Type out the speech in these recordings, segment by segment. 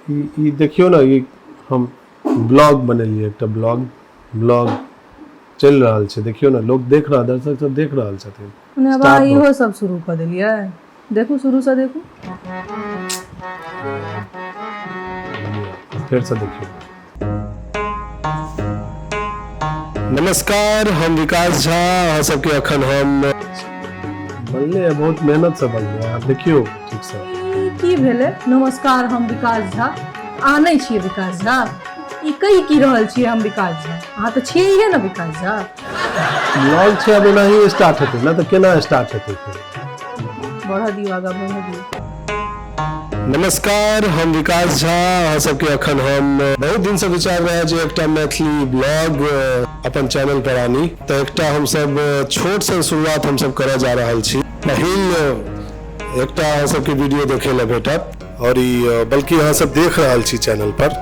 ई देखियौ ने, ई हम ब्लॉग बनेलियै, एकटा ब्लॉग ब्लॉग चलि रहल छै। देखियौ ने, लोक देख रहल, दर्शक सब देख रहल छथिन। मने आब Start अहाँ इहो सब शुरू कऽ देलियै। देखू, शुरूसँ देखू। फेरसँ देखियौ। नमस्कार, हम विकास झा। अहाँ सबके अखन हम बनले है, बहुत मेहनत से बनले है, देखियौ ठीक से। ई की भेलै नमस्कार हम विकास झा? अहाँ नहि छियै विकास झा? ई कहि की रहल छियै हम विकास झा? अहाँ तऽ छियै ने विकास झा। ब्लॉग छै, अब एनाही स्टार्ट हेतै ना, तऽ केना स्टार्ट हेतै फेर? बढ़ऽ दियौ, आगाँ बढ़ऽ दियौ। नमस्कार, हम विकास झा। अहाँ सबके अखन हम बहुत दिन से विचार रहे जे एकटा मैथिली ब्लॉग अपन चैनल पर आनी, तऽ एकटा हमसब छोट सन शुरुआत हमसब करऽ जा रहल छी। पहिल एकटा अहाँ सबके वीडियो देखे लए भेटत और ई बल्कि अहाँ सब देख रहल छी चैनल पर।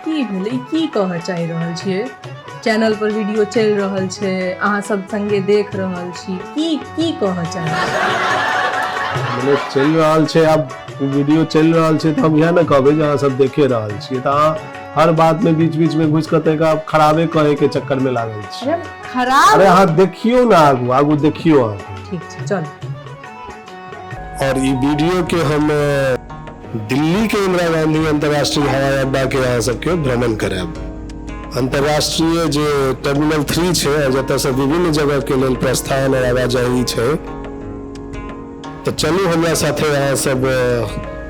की भेलै? की कहऽ चाहि रहल छियै? चैनल पर वीडियो चलि रहल छै, अहाँ सब संगे देख रहल छी, की की कहऽ चाहै छी? मने चलि रहल छै, आब वीडियो चलि रहल छै तऽ हम इएह ने कहबै जे अहाँ सब देखे रहल छियै, तऽ अहाँ हर बात में बीच बीच में घुसि कऽ तनिका खराबे कहै के चक्कर में लागल छी। अरे खराब? अरे अहाँ देखियौ ने, आगू आगू देखियौ अहाँ। ठीक छै, चल। और ई वीडियो के हम दिल्ली के इंदिरा गांधी अंतर्राष्ट्रीय हवाई अड्डा के अहाँ सबके भ्रमण करायब। अंतर्राष्ट्रीय जे टर्मिनल 3 छै, जतऽ से विभिन्न जगह के लेल प्रस्थान और आवाजाही छै। तऽ चलू हमरा साथे अहाँ सब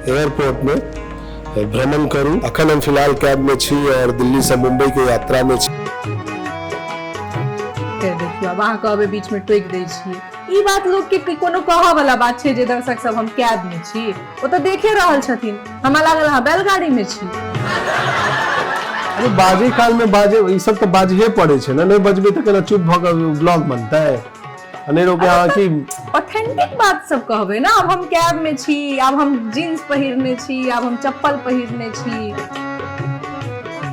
एयरपोर्ट में भ्रमण करू। अखन हम फिलहाल कैब में छी और दिल्ली से मुंबई के यात्रा में छी। फेर देखियौ, आब अहाँ कहबै बीच में टोकि दै छियै। ई बात लोक के कोनो कहऽ वाला बात छै जे दर्शक सब हम कैब में छी? ओ तऽ देखे रहल छथिन। हमरा लागल अहाँ बैलगाड़ी में छी। अरे बाजे काल में बाजे, ई सब तऽ बाजहे पड़ै छै ने। नहि बजबै तऽ केना चुप भऽ कऽ ब्लॉग बनतै? आ नहि रोके अहाँ की ऑथेंटिक बात सब कहबै ना। आब हम कैब में छी, आब हम जीन्स पहिरने छी, आब हम चप्पल पहिरने छी।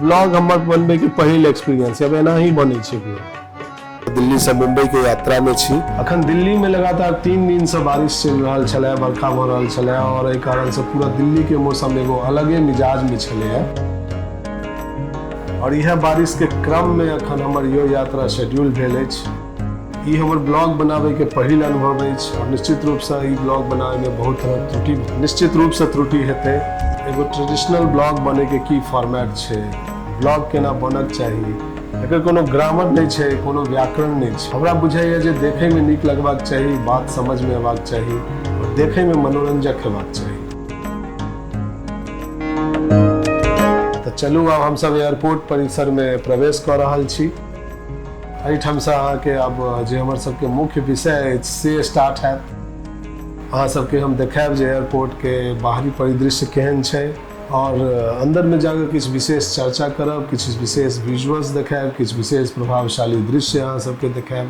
ब्लॉग हमर बनबै के पहिल एक्सपीरियंस, अब एना ही बनै छै ब्लॉग। दिल्ली से मुंबई के यात्रा में छी। अखन दिल्ली में लगातार 3 दिन से बारिश चलि रहल छलै, बरखा भऽ रहल छलै और एहि कारण से पूरा दिल्ली के मौसम एगो अलगे मिजाज में छलै। और इएह बारिश के क्रम में अखन हमर इहो यात्रा शेड्यूल भेल अछि। ई हमर ब्लॉग बनाबै के पहिल अनुभव अछि और निश्चित रूप से ई ब्लॉग बनाबै में बहुत तरह त्रुटि, निश्चित रूप से त्रुटि हेतै। एगो ट्रेडिशनल ब्लॉग बनै के की फॉर्मेट छै, ब्लॉग केना बनक चाही, एकर कोनो ग्रामर नहि छै, कोनो व्याकरण नहि छै। हमरा बुझाइए जे देखैमे नीक लगबाक चाही, बात समझमे अयबाक चाही और देखैमे मनोरंजक हेबाक चाही। तऽ चलू, आब हमसब एयरपोर्ट परिसरमे प्रवेश कऽ रहल छी। एहिठामसँ अहाँके आब जे हमर सबके मुख्य विषय अछि से स्टार्ट हैत। अहाँ सबके हम देखायब जे एयरपोर्टके बाहरी परिदृश्य केहन छै और अंदर में जाकर किछु विशेष चर्चा करब, किछु विशेष विजुअल्स देखायब, किछु विशेष प्रभावशाली दृश्य अहाँ सबके देखायब।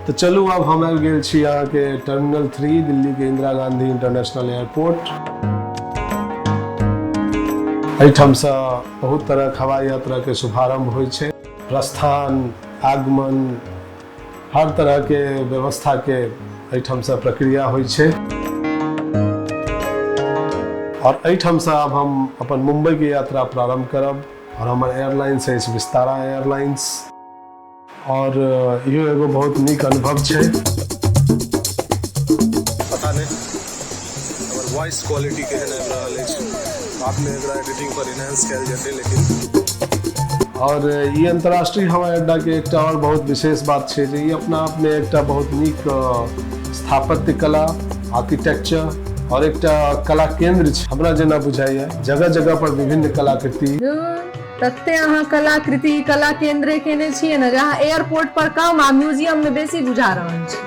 तऽ चलू, आब हम आबि गेल छी अहाँके टर्मिनल 3, दिल्ली के इंदिरा गांधी इंटरनेशनल एयरपोर्ट। एहिठामसँ बहुत तरहक हवाई यात्रा के शुभारंभ होइ छै। प्रस्थान, आगमन, हर तरह के व्यवस्था के एहिठामसँ प्रक्रिया होइ छै। और एहिठामसँ आब हम अपन मुंबई के यात्रा प्रारंभ करब और हमर एयरलाइंस अछि विस्तारा एयरलाइंस और इहो एगो बहुत नीक अनुभव छै। पता नहि हमर वॉइस क्वालिटी केहन आबि रहल अछि, बादमे एकरा एडिटिंग पर इनहेंस कयल जेतै। लेकिन और ई अंतर्राष्ट्रीय हवाई अड्डा के एकटा और बहुत विशेष बात छै जे ई अपना आप में एकटा बहुत नीक स्थापत्य कला, आर्किटेक्चर और एकटा कला केंद्र छै। हमरा जेना बुझाइया जगह जगह पर विभिन्न कलाकृति। तते अहाँ कलाकृति कला केंद्रे केने छियै ने जे अहाँ एयरपोर्ट पर कम आ म्यूजियम में बेसी बुझा रहल छी।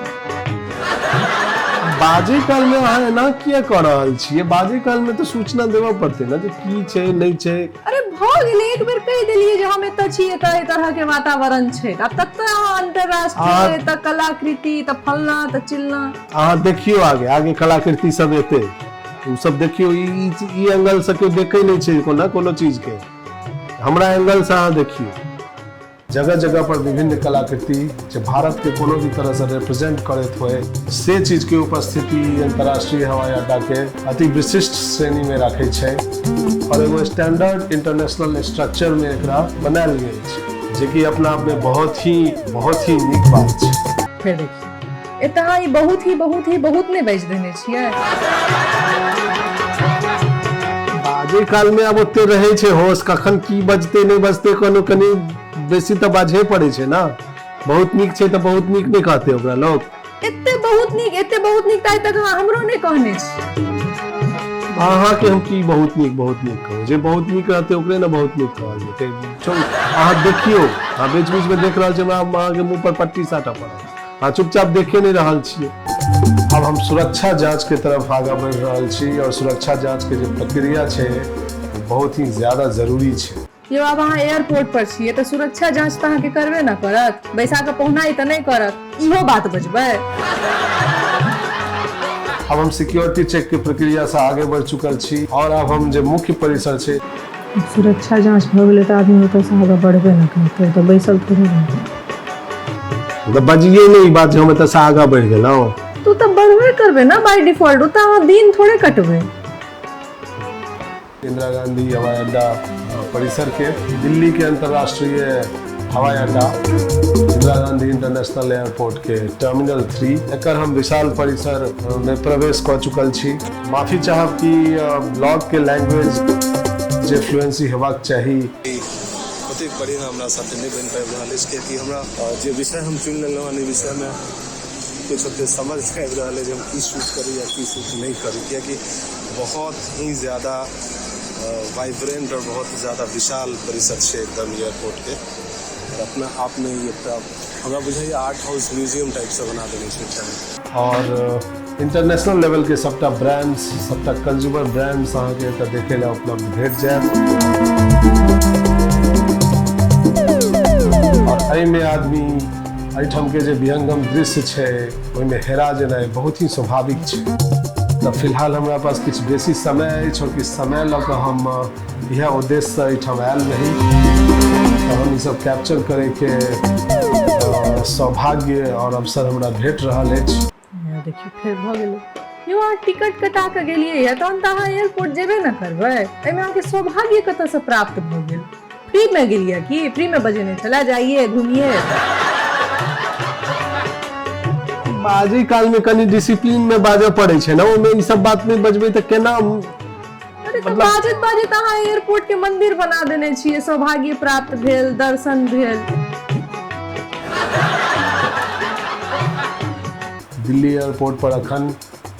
बाजे काल में अहाँ एना किया कऽ रहल छियै? बाजे काल में तऽ सूचना देबऽ पड़तै ने जे की छै नहि छै। अरे भऽ गेलै, एक बेर कहि देलियै जे हम एतऽ छी, एतऽ एहि तरहके वातावरण छै, आब ततऽ अहाँ अंतरराष्ट्रीय, तऽ कलाकृति, तऽ फलना, तऽ चिलना। अहाँ देखियौ आगे आगे कलाकृति सब एतै, ओ सब देखियौ। ई ई एंगल से केओ देखै नहि छै कोनो कोनो चीज के, हमरा एंगल से अहाँ देखियौ। जगह जगह पर विभिन्न कलाकृति जे भारत के कोनो भी तरह से रिप्रेजेंट करैत होय, से चीज के उपस्थिति अंतर्राष्ट्रीय हवाई अड्डा के अति विशिष्ट श्रेणी में राखै छै और एगो स्टैंडर्ड इंटरनेशनल स्ट्रक्चर में एकरा बनायल गेल छै, जे कि अपना आप में बहुत ही नीक बात छै। फेर देखियौ, एतऽ अहाँ ई बहुत ही बहुत ही बहुत नहि बाजि देने छियै? बाजै काल में आब ओते रहै छै होश, कखन की बजतै नहि बजतै, कोनो कनि बेसी तऽ बाजहे पड़ै छै ने। बहुत नीक छै तऽ बहुत नीक नहि कहतै ओकरा लोक? एते बहुत नीक, एते बहुत नीक तऽ आइ तक अहाँ हमरो नहि कहने छी। अहाँके हम की बहुत नीक बहुत नीक कहू? जे बहुत नीक रहतै ओकरे ने बहुत नीक कहल जेतै। चलू, अहाँ देखियौ, अहाँ बीच बीच में देख रहल छी हमरा, अहाँके मुँह पर पट्टी साटऽ पड़त। अहाँ चुपचाप देखे नहि रहल छियै। आब हम सुरक्षा जांच के तरफ आगाँ बढ़ि रहल छी और सुरक्षा जांच के जे प्रक्रिया छै ओ बहुत ही ज्यादा जरूरी छै। यौ, आब अहाँ एयरपोर्ट पर छियै तऽ सुरक्षा जांच तऽ अहाँके करबे ने करत, बैसा कऽ पहुनाइ तऽ नहि करत। इहो बात बजबै? अब हम सिक्योरिटी चेक के प्रक्रिया से आगे बढ़ चुकल छी और अब हम जे मुख्य परिसर छै। सुरक्षा जांच भऽ गेलै तऽ आदमी ओतऽसँ आगाँ बढ़बे ने करतै, तऽ बैसल थोड़े रहतै। तऽ बजिए नहि ई बात जे हम एतऽ से आगाँ बढ़ि गेलहुँ। तू तऽ बढ़बे करबै ने बाय डिफॉल्ट, ओतऽ अहाँ दिन थोड़े कटबै। इंदिरा गांधी हवाई अड्डा परिसर के, दिल्ली के अंतर्राष्ट्रीय हवाई अड्डा इंदिरा गांधी इंटरनेशनल एयरपोर्ट के टर्मिनल 3, एकर हम विशाल परिसर में प्रवेश कऽ चुकल छी। माफी चाहब कि ब्लॉग के लैंग्वेज जे फ्लुएंसी हेबाक चाही, ओतेक बढ़िआँ हमरा साथे नहि बनि पाबि रहल अछि, कियाकि हमरा जे विषय हम चुनि लेलहुँ हन, ई विषयमे किछु ओतेक समझ नहि आबि रहल अछि जे हम की शूट करी या की शूट नहि करी, कियाकि बहुत ही ज़्यादा वाइब्रेंट और बहुत ही ज़्यादा विशाल परिसर छै एकदम एयरपोर्टके और अपना आपमे ई एकटा हमरा बुझाइए आर्ट हाउस म्यूजियम टाइपसँ बना देने छै एहिठाम। और इंटरनेशनल लेवल के सबटा ब्रांड्स, सबटा कंज्यूमर ब्रांड्स अहाँके एतऽ देखै लए उपलब्ध भेट जायत और एहिमे आदमी एहिठाम के जे विहंगम दृश्य छै ओहिमे हेरा जेनाइ बहुत ही स्वाभाविक छै। तऽ फिलहाल हमरा पास किछु बेसी समय अछि और किछु समय लऽ कऽ हम इएह उद्देश्यसँ एहिठाम आयल रही, तऽ हम ईसब कैप्चर करैके सौभाग्य और अवसर हमरा भेट रहल अछि। देखियौ, फेर भऽ गेलै। यौ, अहाँ टिकट कटा कऽ गेलियै या, तहन तऽ अहाँ एयरपोर्ट जेबे ने करबै। एहिमे अहाँके सौभाग्य कतऽसँ प्राप्त भऽ गेल? फ्रीमे गेलियै की फ्रीमे बजेने छलै जाइए घूमिए? बाजै कालमे कनि डिसिप्लिनमे बाजऽ पड़ै छै ने, ओहिमे ई सब बात नहि बजबै तऽ केना? अरे, तऽ बाजैत बाजैत अहाँ एयरपोर्ट के मंदिर बना देने छियै, सौभाग्य प्राप्त भेल, दर्शन भेल। दिल्ली एयरपोर्ट पर अखन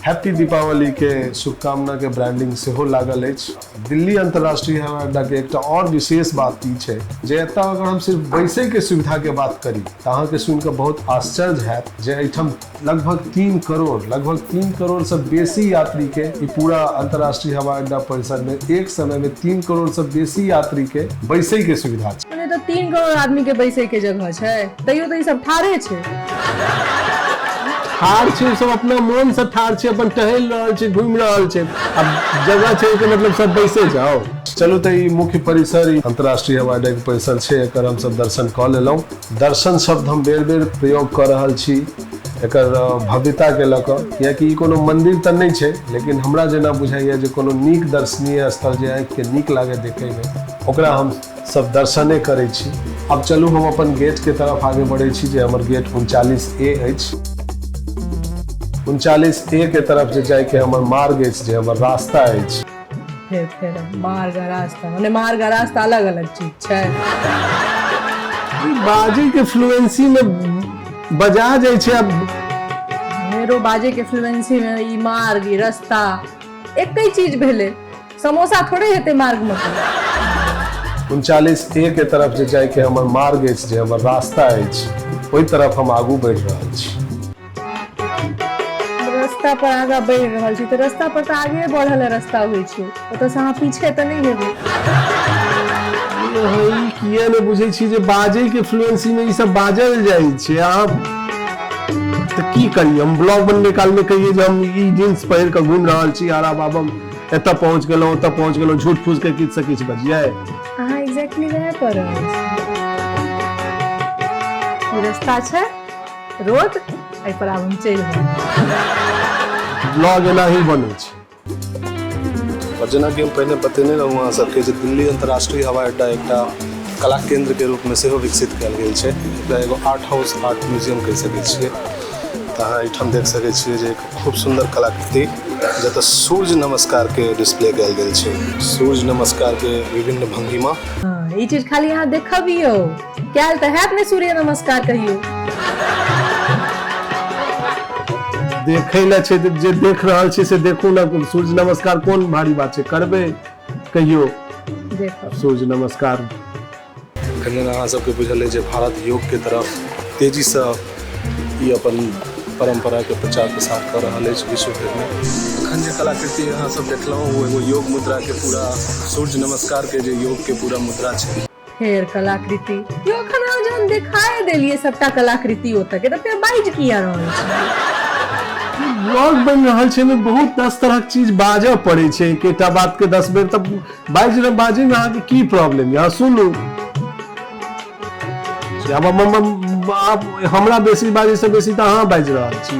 हैप्पी दीपावली के शुभकामना के ब्रांडिंग सेहो लागल अछि। दिल्ली अंतर्राष्ट्रीय हवाई अड्डा के एकटा और विशेष बात ई छै जे एतऽ अगर हम सिर्फ बैसै के सुविधा के बात करी तऽ अहाँके सुनि कऽ बहुत आश्चर्य हैत जे एहिठाम लगभग 3 करोड़, लगभग 3 करोड़ से बेसी यात्री के ई पूरा अंतर्राष्ट्रीय हवाई अड्डा परिसर में एक समय में 3 करोड़ से बेसी यात्री के बैसै के सुविधा छै। मने तऽ 3 करोड़ आदमी के बैसै के जगह छै, तैयो तऽ ई सब ठाढ़े छै। ठाढ़ छै, ओ सब अपना मोन से ठाढ़ छै, अपन टहल रहल छै, घूमि रहल छै। आब जगह छै के मतलब सब बैसे जाओ। चलू, तऽ ई मुख्य परिसर, ई अंतर्राष्ट्रीय हवाई अड्डा के परिसर छै, एकर हमसब दर्शन कऽ लेलहुँ। दर्शन शब्द हम बेर बेर प्रयोग कऽ रहल छी एकर भव्यता के लऽ कऽ, कियाकि ई कोनो मंदिर तऽ नहि छै, लेकिन हमरा जेना बुझाइया जे कोनो नीक दर्शनीय स्थल जे आँखि के नीक लागे देखैमे, ओकरा हम सब दर्शने करै छी। आब चलू, हम अपन गेट के तरफ आगे बढ़ै छी, जे हमर गेट 39 ए अछि। 39 ए के तरफ जे जायके हमर मार्ग अछि, जे हमर रास्ता अछि। फेर फेर मार्ग आ रास्ता, मने मार्ग आ रास्ता अलग अलग चीज छै? ई बाजै के फ्लुएंसी में बजा जाइ छै आब। मेरो बाजे के फ्लुएंसी में ई मार्ग, ई रास्ता एके चीज भेलै। समोसा थोड़े हेतै मार्ग में? 39 ए के तरफ जे जायके हमर मार्ग अछि, जे हमर रास्ता अछि, ओहि तरफ हम आगू बढ़ि रहल छी। रास्ता पर आगाँ बढ़ि रहल छी तऽ रास्ता पर तऽ आगे बढ़ल रास्ता होइ छै, ओतऽसँ अहाँ पीछे तऽ नहि हेबै। ई किया नहि बुझै छी जे बाजै के फ्लुएंसी में ई सब बाजल जाइ छै। अहाँ तऽ की करियै, हम ब्लॉग बनबै काल में कहियै जे हम ई जींस पहिर कऽ घुमि रहल छी आर आब आब हम एतऽ पहुँच गेलहुँ ओतऽ पहुँच गेलहुँ, झूठ फूस के किछु से किछु बजियै। अहाँ एग्जैक्टली वएह कऽ रहल छी। ई रस्ता छै रोड, एहि पर आब हम चलि रहल छी। ब्लॉग एना ही बनै छै। और जेनाकि हम पहिने बतेने रहूँ अहाँ सबके जे दिल्ली अंतर्राष्ट्रीय हवाई अड्डा एकटा कला केंद्र के रूप में सेहो विकसित कयल गेल छै। एकरा एगो आर्ट हाउस, आर्ट म्यूजियम कहि सकै छियै। तऽ अहाँ एहिठाम देख सकै छियै जे एक खूब सुन्दर कलाकृति जतऽ सूर्य नमस्कार के डिस्प्ले कयल गेल छै, सूर्य नमस्कार के विभिन्न भंगिमा। हँ, ई चीज खाली अहाँ देखबियौ, कयल तऽ हैत नहि सूर्य नमस्कार कहियो। देखै लए छै तऽ जे देख रहल छै से देखू ने। सूर्य नमस्कार कोन भारी बात छै, करबै कहियो देखब सूर्य नमस्कार। एखन अहाँ सबके बुझल अछि जे भारत योग के तरफ तेजीसँ ई अपन परम्पराके प्रचार प्रसार कऽ रहल अछि विश्व भरिमे। एखन जे कलाकृति अहाँ सब देखलहुँ ओ एगो योग मुद्राके पूरा सूर्य नमस्कारके जे योगके पूरा मुद्रा छै। फेर कलाकृति यो एखन अहाँ जहन देखाए देलियै सबटा कलाकृति ओतऽ के, तऽ फेर बाजि किया रहल छी? ब्लॉग बनि रहल छै, ओहिमे बहुत 10 तरहक चीज बाजऽ पड़ै छै। एकेटा बात के 10 बेर तऽ बाजि बाजैमे अहाँके की प्रॉब्लम यऽ? सुनू, आब आब हमरा बेसी बाजैसँ बेसी तऽ अहाँ बाजि रहल छी,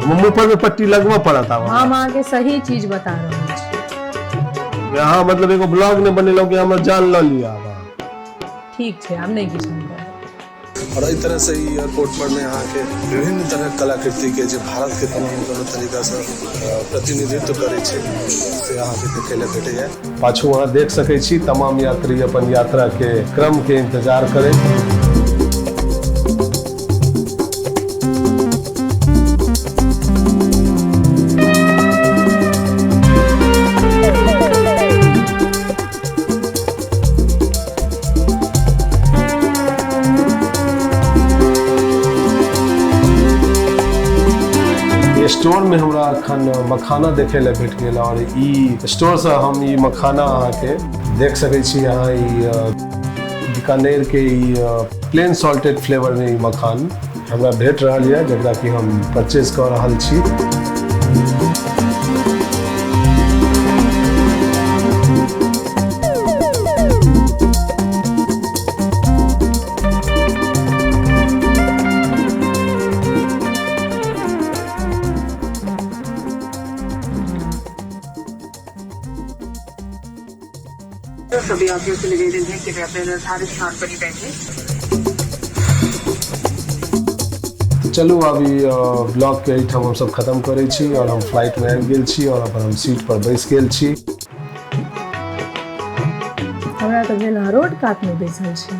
मुँह पर मे पट्टी लगबऽ पड़त। आब हम अहाँके सही चीज बता रहल छी। अहाँ मतलब एगो ब्लॉग नहि बनेलहुँ कि हमर जान लऽ लिअ आब अहाँ। ठीक छै, आब नहि किछु हम कहब। और एहि तरह से ई एयरपोर्ट पर में अहाँके विभिन्न तरहक कलाकृति के जे भारत के कोनो ने कोनो तरीका से प्रतिनिधित्व करै छै से अहाँके देखै लए भेटैया। पाछू अहाँ देख सकै छी तमाम यात्री अपन यात्रा के क्रम के इंतजार करैत। स्टोर में हमरा अखन मखाना देखे लए भेट गेल और ई स्टोर से हम ई मखाना अहाँके देख सकै छी। अहाँ ई बीकानेर के ई प्लेन सॉल्टेड फ्लेवर में ई मखान हमरा भेट रहल यऽ, जकरा कि हम परचेज कऽ रहल छी। सभी यात्रियों से निवेदन है कि वे अपने निर्धारित स्थान पर ही बैठें। चलू आब ई ब्लॉग के एहिठाम हमसब खत्म करै छी और हम फ्लाइट में आबि गेल छी और अपन हम सीट पर बैस गेल छी। हमरा तऽ भेल अहाँ रोड कात में बैसल छी,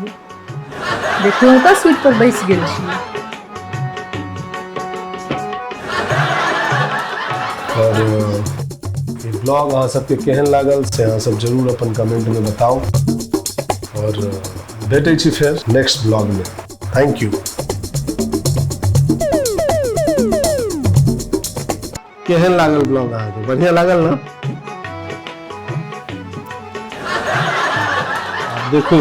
देखलहुँ तऽ सीट पर बैस गेल छी। और ई ब्लॉग अहाँ सबके केहन लागल से अहाँ सब जरूर अपन कमेंट में बताउ और भेटै छी फेर नेक्स्ट ब्लॉग में। Thank you. केहन लागल ब्लॉग अहाँके? बढ़िया लागल ना? देखू।